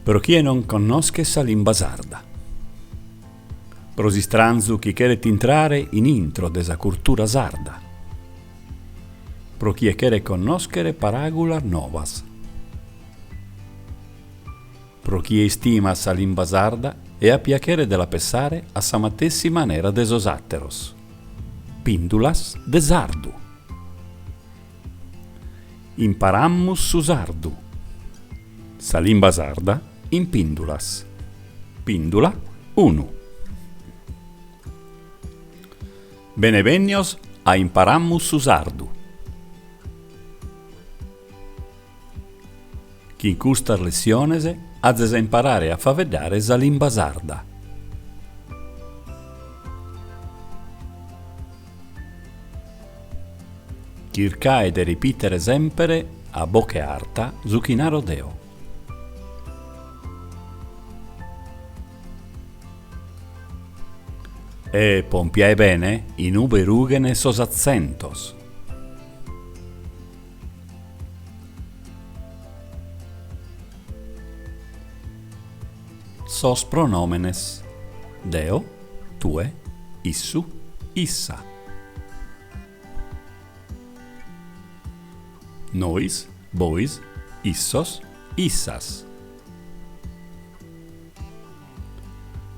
Pro chie non connoschet sa limba sarda. Pro s'istranzu chi cheret intrare in intro de sa curtura sarda. Pro chie cheret connòschere paràgulas novas. Pro chie istimat sa limba sarda e at piachere de la pessare a sa matessi manera de sos àteros. Pìndulas de sardu. Imparamus su sardu. Sa limba sarda in pìndulas. Pìndula unu. Benebènnios a Imparamus su sardu. Chin custas lessiones azes a imparare a faeddare sa limba sarda. Chircae de ripìtere semper a boche arta su chi naro deo. E pompiae bene in ube rughen sos atzentos. Sos pronòmenes, deo, tue, issu, issa. Nois, bois, issos, issas.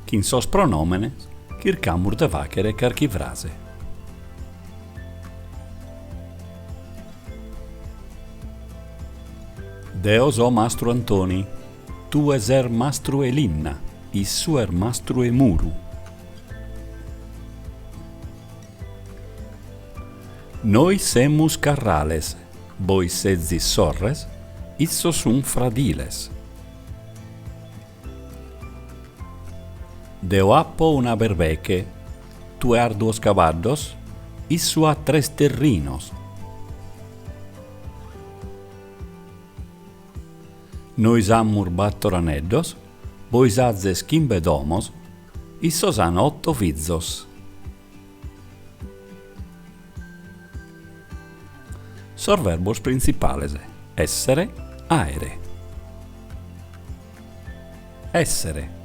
Chin sos pronòmenes chircamus de fàghere carchi frase. Deo so mastru Antoni, tue ses mastru 'e linna, issu est mastru 'e muru. Nois semus carrales, bois sezis sorres, issos sun fradiles. Deo apo una berbeche, tue as duos cabaddos, issu at tres terrinos. Nois amus bator aneddos, bois azes chimbe domos, issos an oto fizos. Sos verbos printzipales, èssere, àere. Èssere.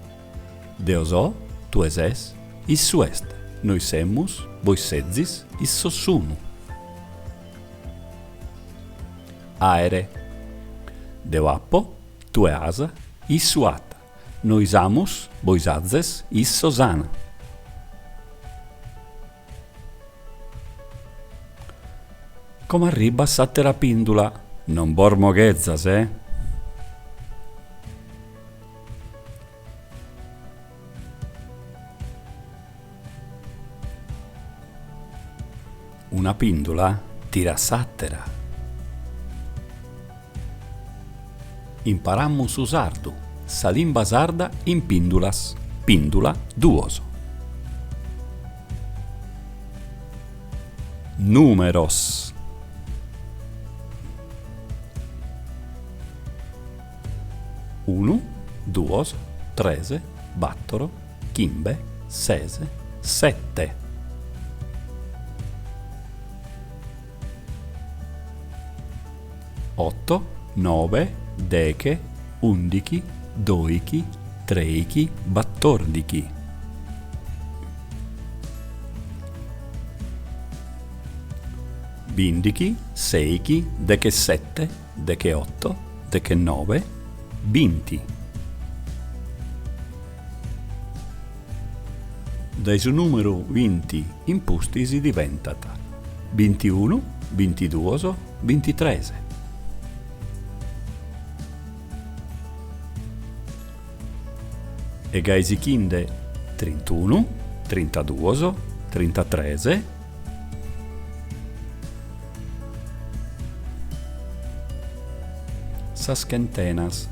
Deo so, tue ses, issu est, nois semus, bois sezis, issos sun. Àere. Deo apo, tue as, issu at, Nois amus, bois azes, issos an. Como arribat s'àtera pìndula, non bos moghezas, eh? Una pìndula tirat s'àtera. Imparamus su sardu, sa limba sarda in pìndulas. Pìndula duos. Nùmeros. Unu, duos, tres, bàtoro, chimbe, ses, sete. Oto, nobe, deche, ùndichi, dòichi, trèichi, batòrdichi. Bìndichi, sèichi, dechesete, decheoto, dechenobe, binti. Dae su nùmeru binti in pustis diventat bintiunu, bintiduos, bintitres. E gai sichinde trintunu, trintaduos, trintatres. Sas chentenas,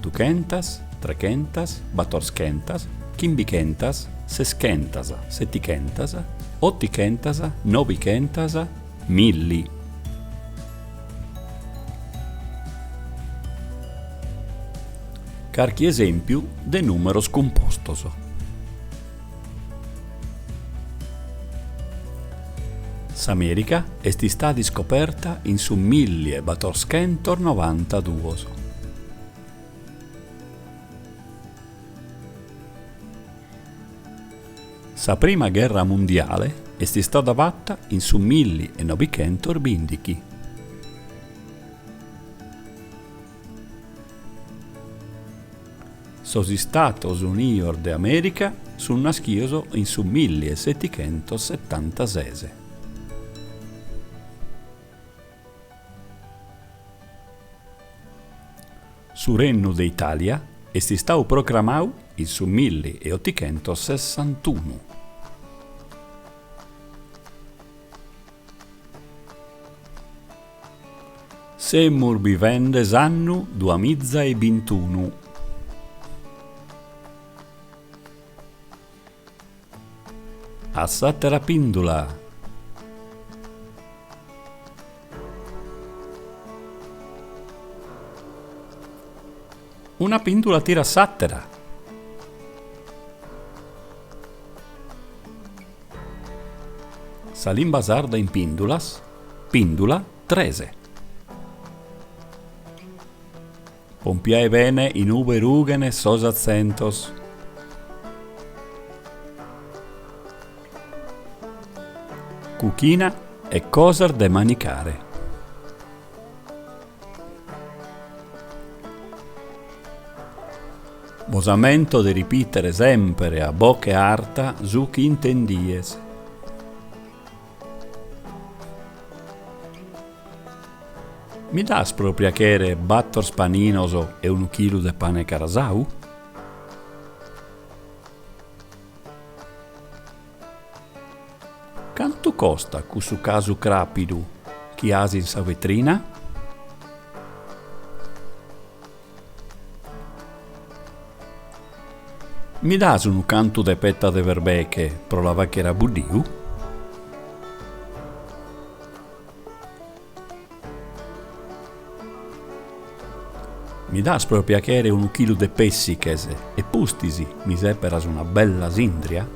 duchentas, trechentas, batorschentas, chimbichentas, seschentas, setichentas, otichentas, nobichentas, milli. Carchi esèmpiu de nùmeros cumpostos. S'Amèrica est istada iscoperta in su milli e batorschentos novantaduos. Sa prima gherra mundiale est istada fata in su milli e nobichentos bindichi. Sos Istatos Unios de Amèrica sunt naschios in su milli e setichentos setantases. Su Rennu de Itàlia est istau procramau in su milli e otichentos sessantunu. Semus bivende s'annu duamiza e bintunu. A s'àtera pìndula! Una pìndula tirat s'àtera. Sa limba sarda in pìndulas, pìndula tres. Pompiae bene in ube rughen sos atzentos. Cuchina e cosas de manicare. Bos ammento de ripìtere semper a boche arta su chi intendies. Mi das pro piachere bator paninos e unu chilu de pane carasau? Cantu costat cussu casu crapidu chi as in sa vetrina? Mi das unu cantu de petta de berbeche pro la fàghere a buddiu? Mi das pro piachere unu chilu de pèssiches e pustis mi sèperas una bella sìndria?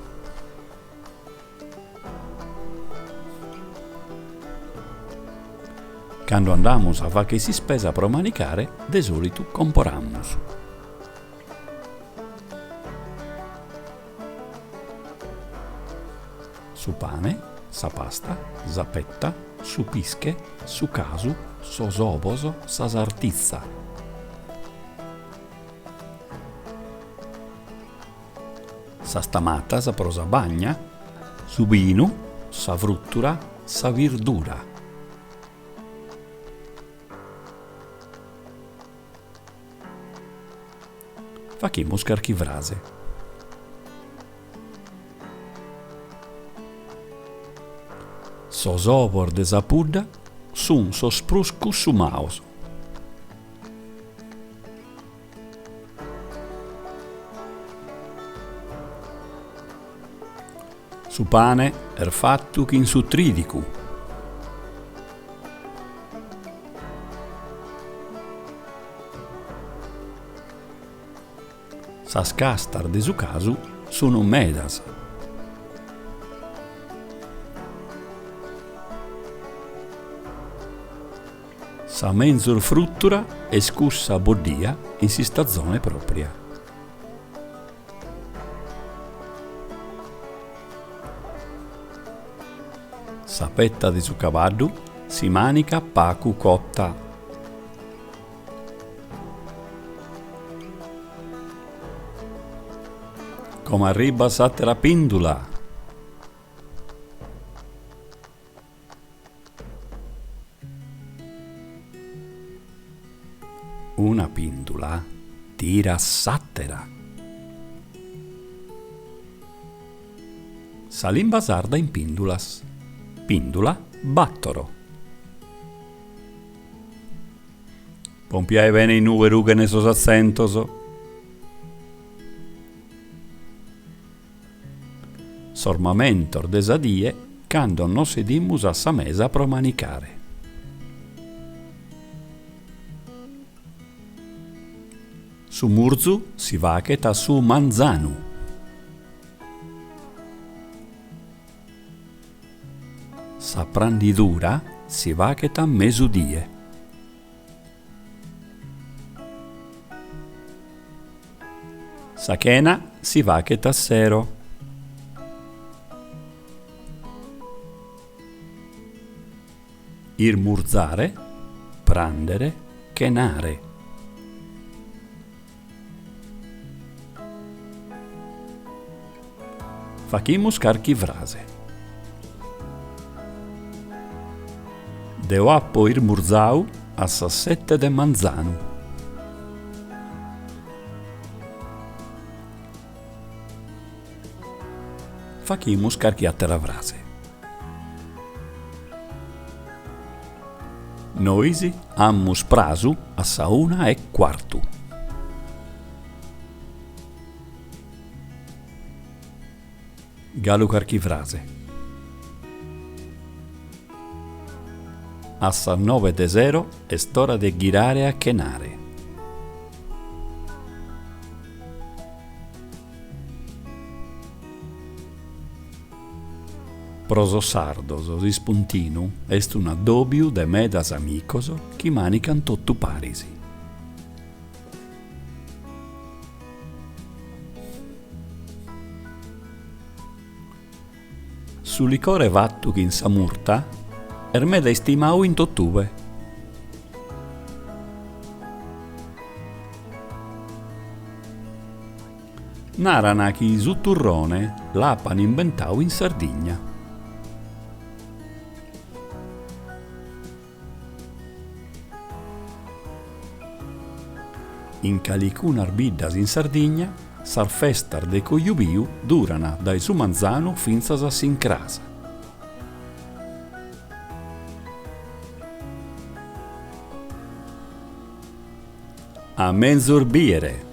Cando andamus a fàghere s'ispesa pro manicare, de sòlitu comporamus. Su pane, sa pasta, sa petta, su pische, su casu, sos obos, sa sartitza. Sas tamatas pro sa bagna, su binu, sa frùtura, sa birdura. Fachimus carchi frase. Sos obos de sa pudda sun sos prus cussumaos. Su pane est fatu chin su trìdicu. Sas castas de su casu sun medas. Sa menzus frùtura est cussa boddia in s'istazone pròpria. Sa petta de su cabaddu si mànicat pacu cotta. Como arribat s'àtera pìndula! Una pìndula tirat s'àtera. Sa limba sarda in pìndulas. Pìndula bàtoro. Pompiae bene in ue rughen sos atzentos. Sos mamentos de sa die cando nos sedimus a sa mesa pro manicare. Su murzu si faghet a su manzanu. Sa prandidura si faghet a mesudie. Sa chena si faghet a sero. Irmurzare, pràndere, chenare. Fachimus carchi frase. Deo apo irmurzau a sas sete de manzanu. Fachimus carchi àtera frase. Nois amus prasu a sa una e cuartu. Galu carchi frase. A sas nobe de sero est ora de ghirare a chenare. Pro sos sardos s'ispuntinu est un'addòbiu de medas amicos chi mànicant totu paris. Su licore fatu chin sa murta est meda istimau in totue. Naran chi su turrone l'apan imbentau in Sardigna. In calicunas biddas in Sardigna sas festas de cojubiu duran dae su manzanu fintzas a s'incras. A menzus bìere!